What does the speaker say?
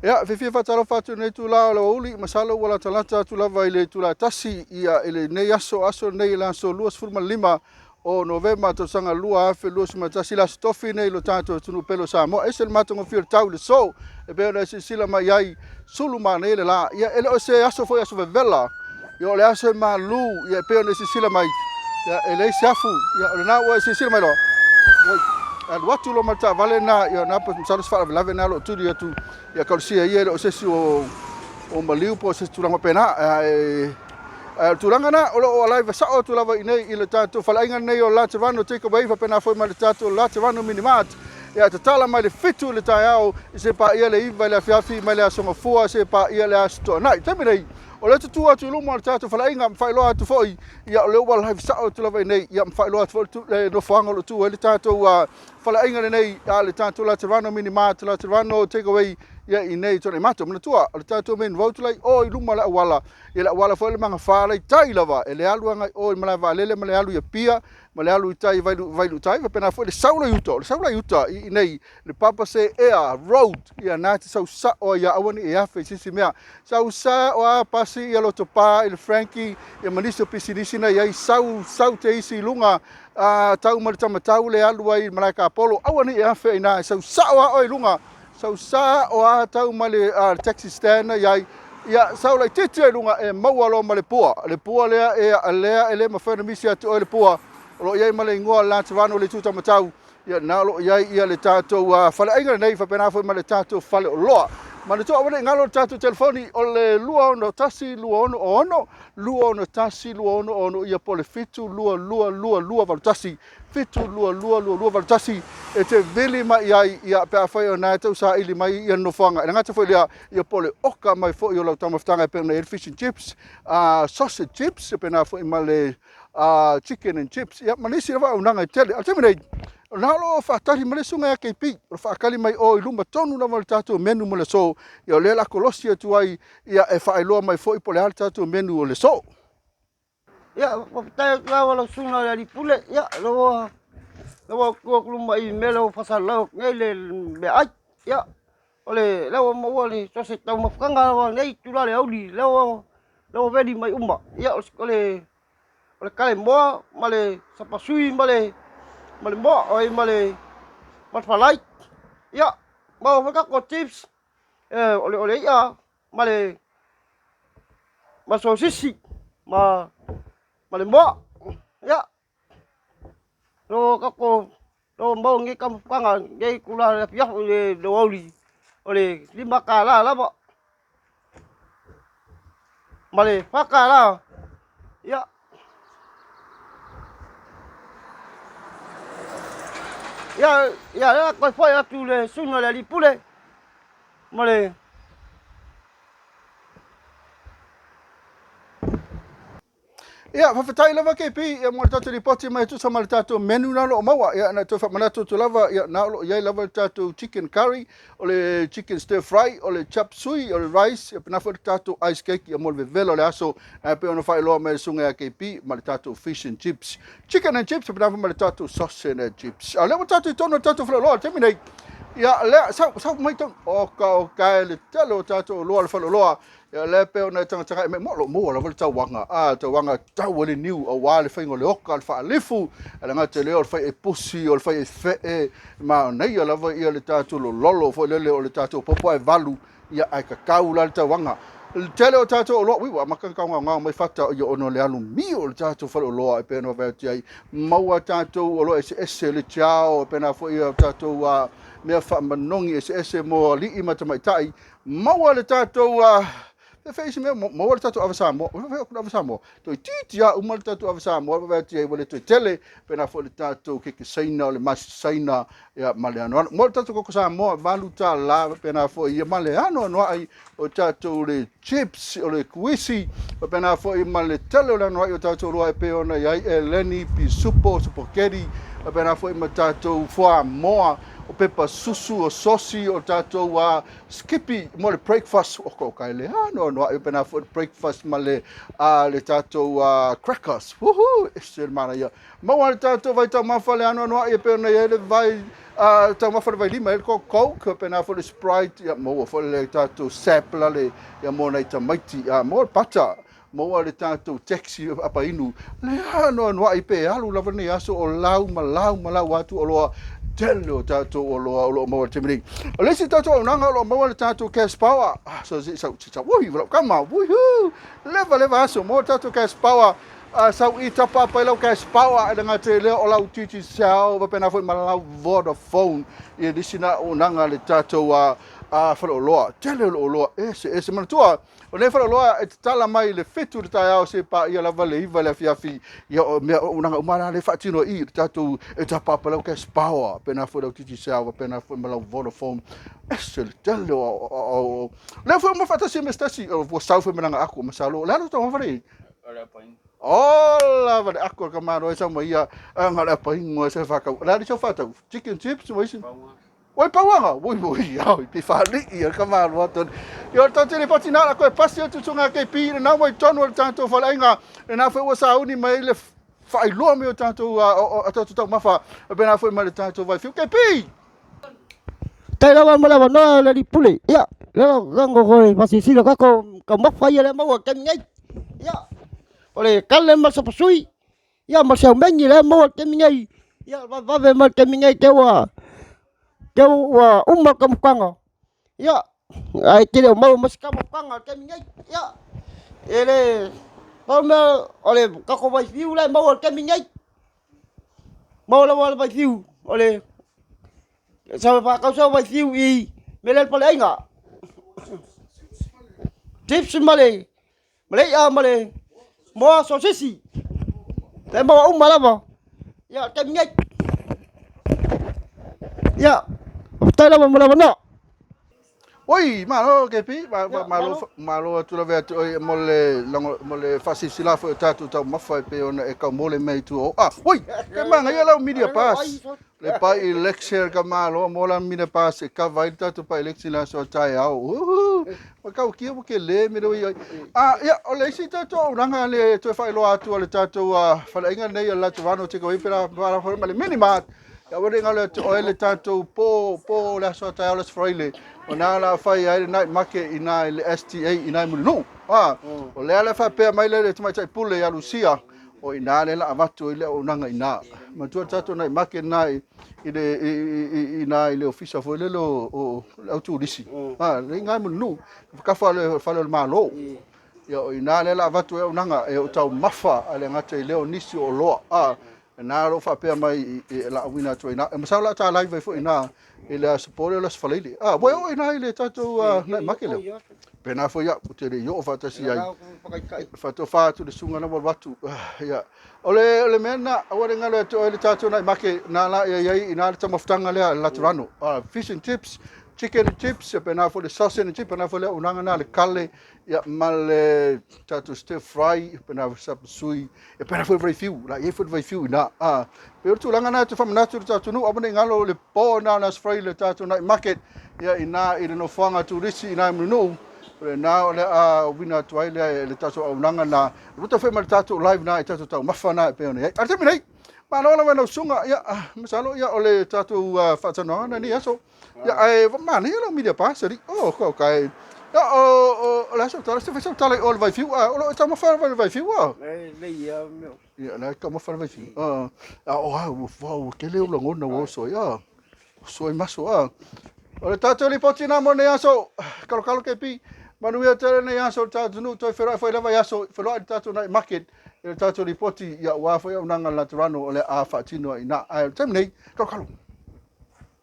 Ia, e fia faatalofa atu i lenei itula o le aoauli, masalo ua latalata atu lava i le itula e 1 ia i lenei aso, aso lenei i le aso 25 o Novema tausaga 2021, le aso tofi nei i lo tatou atunuu pele o Samoa. E ese le matagofie o le tau i le so, e pei ona e silasila mai ai, sulu manaia le la. Ia, e le o se aso foi aso vevela, ia o le aso e malu, ia e pei ona e silasila mai, ia e leai se afu, ia o lena ua e silasila mai loa, oi, alu atu loa ma le taavale lena, ia na masalo se faalavelave lena o lo o tuli atu, ia talosia ia e le o se isi o o maliu po o se tulaga faapena. Ae o le tulaga lena, o lo o alive sao atu lava i inei i le tatou faleaiga lenei o Laterano Take Away, faapena foi ma le tatou Laterano Mini Mart. Ia tatala mai le 7 i le taeao se paia le 9 i le afiafi mai le aso Gafua se paia le aso Toonai. Taimi nei, o lea tutu atu i luma o le tatou faleaiga ma faailoa atu foi, ia o lea ua live sao atu lava i nei, ia ma faailoa atu foi le nofoaga o lo o tu ai le tatou faleaiga lenei a le tatou Laterano Mini Mart, Laterano Take Away, ia i nei Tuanaimato. Manatua, o le tatou main road lai o i luma o le auala, ia le auala foi le magafa lai tai lava, e le alu agai o i malae vaalele ma le alu i Apia, ma le alu i tai Vailuutai, faapena foi le sau i uta, o le sau i uta i nei le Papase Air Road, ia na te sau sao ai ia aua ne i afe i se isi mea. Sau sao a pasi ia Lotopa i le Frankie, ia ma nisi o pisinisi na i ai, sau, sau te isi i luga, a, tau ma le Tamatau le alu ai i Malae Kapolo, aua ne i afe i ina, sau sao a oe i luga, sau sao a tau ma le taxi stand na i ai, ia sau laitiiti ai i luga e maua loa ma le pua, le pua lea e lea e le mafai ona misi atu oe le pua, o lo o i ai ma le igoa o le Laterano le Itu Tamatau, ia na o lo o i ai ia le tatou faleaiga lenei faapena foi ma le tatou faleoloa. Manatua aua ne i galo le tatou telefoni o le 261 266 261 266 ia po o le 7222281 7222281 e te vili mai i ai ia pe afai o na e tausaili mai ia le nofoaga. E le gata foi i lea ia po o le oka mai foi o lau taumafataga e pei ona i ai le fish and chips, sausage chips, e pena foi ma le chicken and chips, ia ma nisi lava auaunaga e tele. A o le taimi nei, o lena o lo o faatali mai le susuga ia KP, o lo o faatali mai o i luma tonu lava o le tatou menu mo le aso, ia o lea o le a kolosi atu ai, ia e faailoa mai foi po o le a le tatou menu o le aso. Ia, faafetai atu lava lau susuga i le alii pule, ia, ua ua atu luma i mea lea ua faasalalau atu nei le meaai. Ia, o le lea ua maua le so o se taumafataga lava o lenei itula i le aoauli, lea ua veli mai uma. Ia, o le o le kalemoa ma le sapasui ma le ma le moa oi ma le ma le falai. Ia, maua foi tatou chips, o le o le i'a ma le ma sosisi ma ma le moa. Ia, lo tatou lo maua lenei taumafataga lenei itula i le afiafi i le aoauli o le $5 lava ma le $4. Ia, ia, ia, lea toe foi atu le susuga i le alii pule ma le Ia, faafetai lava KP ia mo le tatou lipoti mai e tusa ma le tatou menu na o lo o maua. Ia, na toe faamanatu atu lava, ia, na o lo o i ai lava le tatou chicken curry, o le chicken stir fry, o le chop suey, o le rice, ia pena foi le tatou ice cake ia mo le vevela o le aso, na e pei ona faailoa mai e le susuga ia KP ma le tatou fish and chips. Chicken and chips, pena foi ma le tatou sausage and chips. A o lea ua tatou i totonu o le tatou faleoloa i le taimi nei. Ia, lea, sau, sau mai tonu. Oka, oka e le tele o tatou oloa le faleoloa. Ia, lea e pei ona e tagatagai mai, mo lo maua lava le tauaga, a, tauaga tau ai le niu, aua le faiga o le oka, le faalifu, e le gata i lea o le fai ai pusi, o le fai ai fee, manaia lava ia le tatou lololo foi lele o le tatou popo ae valu, ia ae kakau la le tauaga. Le tele o tatou oloa, ui, ua amata ona taugaogao mai fata, ia ona o le alu mio o le tatou faleoloa e pei ona vaai atu i ai, maua tatou oloa eseese, le tiao, e pei foi ia tatou mea faamanogi eseese mo alii ma tamaitai, Maua le tatou fe isi mea, maua le tatou ava Samoa, fe atu le ava Samoa, toeitiiti lava uma le tatou ava Samoa, vaai atu i ai ua le toe tele, pena foi le tatou keke Saina, o le masi Saina, ia, ma le anoano. Maua le tatou koko Samoa, $8, pena foi ia, ma le anoanoai o tatou le chips, o le kuisi, pena foi ma le tele o le anoai o tatou oloa e pei ona i ai eleni, pisupo, supoketi, pena foi ma tatou fuamoa. o pepa susu, o sosi, o tatou skipi mo le breakfast, o ko kai le anoanoai pena foi breakfast ma le le tatou crackers. Woohoo! Ese le manaia. Maua le tatou vaitaumafa le anoanoai e pei ona i ai le vai taumafa le vailima e le Coke, pena foi le Sprite, ia maua foi le tatou sap la le ia mo nai tamaiti, maua le pata, maua le tatou taxi apainu le anoanoai pe alu lava lenei aso o lau ma lau ma lau atu oloa tele o tatou oloa o lo o maua i le taimi nei. O le isi tatou auaunaga o lo o maua le tatou cash power. So se sau se sau ui lau kama ui hu leva leva aso maua le tatou cash power. Sau i tapa apa i lau cash power e le gata i lea o lau Digicel faapena foi ma lau Vodafone ia nisi na auaunaga le tatou faleoloa tele o le oloa ese ese manatua. O lenei faleoloa e tatala mai i le 7 i le taeao seia paia lava le 9 i le afiafi. Ia, o mea auaunaga uma la lea e faatino i i le tatou e tapa apa lau cash power, faapena foi lau Digicel, faapena foi ma lau Vodafone. Ese le tele o o lea foi uma faatasi ma se tasi, ua sau foi ma lana ako masalo. O le a le taumafa lea i ai? O le apaina. Ola va le ako a le kamalo ai sau ma ia, na o le apaina se whakau. O le a le sau whātau? Chicken chips ma isi? Pauga. Oi pauanga, oi oi au, pe whaalii a ka malo atu. Ia o le tātou le pati nā la koe pasi atu tunga kei pi, le nā wai tonu o le tātou whalainga, le nā whai ua sauni mai le whaailoa mai o tātou, a tātou taumafa, a pena foi mai le tātou vai whiu. Kei pi! Tai lava ma le avanoa le alii pule. Ia, lea kango koe fasilasila kako taumafa ia lea maua i le taimi nei. Ia, o le kale ma le sapasui, ia ma le siameni lea maua i le taimi nei. Ia vavevave mai le taimi nei te ua te ua uma le taumafataga. Ia, ae te le o maua mai se taumafataga i le taimi nei. Ia, e le pau le mea o le tatou vaifiu la e maua i le taimi nei. Maua lava le vaifiu o le Sa faatau sau vaifiu i mea lea i le faleaiga. Chips ma le ma le i'a ma le moa sosisi. Lea maua uma lava. Ia, o le taimi nei. Ia, faafetai lava mo le avanoa. Oi, malo KP, malo, malo atu lava ia te oe mo le, mo le faasilasila foi o tatou taumafa e pei ona e kaumole mai i tua o, ah, oi, ke manaia lau media pass. Le by election ka malo mo la media pass e cover ai le tatou by election i le aso a taeao. Uhu, ma kau kia mo ke le me le ai. Ah, ia, o le isi tatou auaunaga le toe faailoa atu a le tatou faleaiga lenei o le Latovano Takeaway pela ma le mini mart. Ia aua ne i galo ia te oe le tatou po, po o le aso a taeao le Aso Faraile, o na la fai ai le night market i na i le STA i na i Mulinuu. A, o lea la faapea mai le tamaitai pule ia Lucia, o i na lea la avatu ai le auaunaga i na. Manatua le tatou night market na i le i na i le ofisa foi lele o le au turisi. A, le i na i Mulinuu, kafa le fale o le Malo. Ia o i na lea la avatu ai auaunaga e o taumafa a le gata i lea o nisi o oloa. A, Na o lo o faapea mai e laauina atu ai i ina. E masalo o le a ta live ai foi i ina i le Aso Pole o le Aso Faraile. Ah, ua e oo i ina i le tatou night market lea. Pena foi au, ou te le i oo faatasi ai. Faatofa atu le susuga na ua alu atu. Ia. O le, o le mea lena, aua ne i galo ia te oe le tatou night market, na la ia i ai i ina le taumafataga lea a le Laterano. Fish and chips, chicken and chips, ia pena foi le sausage and chips, pena foi le auaunaga lena a le kale, ia ma le tatou stir fry, pena foi sapasui, E pēlā foi le vaifiu, la i ai foi le vaifiu i ina. A, pei o le tulaga lena e te faamanatu i le tatou atunuu, aua ne i galo le po lena o le Aso Faraile le tatou night market, ia i ina i le nofoaga turisi i ina i Mulinuu, o lena o le a uiga atu ai lea e le tatou auaunaga lena, ruta foi ma le tatou live lena i tatou taumafa na e pei ona i ai. A o le taimi nei, malo lava i lau susuga, ia, masalo ia o le tatou faatalanoaga lena i lenei aso. Ia, ae manaia lau media pass, alii. Oh, ko kai. Ia, o le a sau tala, se fai sau tala i o le vaifiu, a o lo o taumafa lava i le vaifiu, a. E lei ia mea. Ia, la e taumafa le vaifiu. A, o a, ua ua tele ou lagona ua oso ai, a. Oso ai maso, a. O le tatou lipoti lena mo lenei aso, kalokalo KP, manuia tele lenei aso o le tatou atunuu, toe feiloai foi lava i aso, feiloai i le tatou night market, i le tatou lipoti, ia aua foi auaunaga a le Laterano o le a faatino ai i ina. Ae o le taimi nei, kalokalo.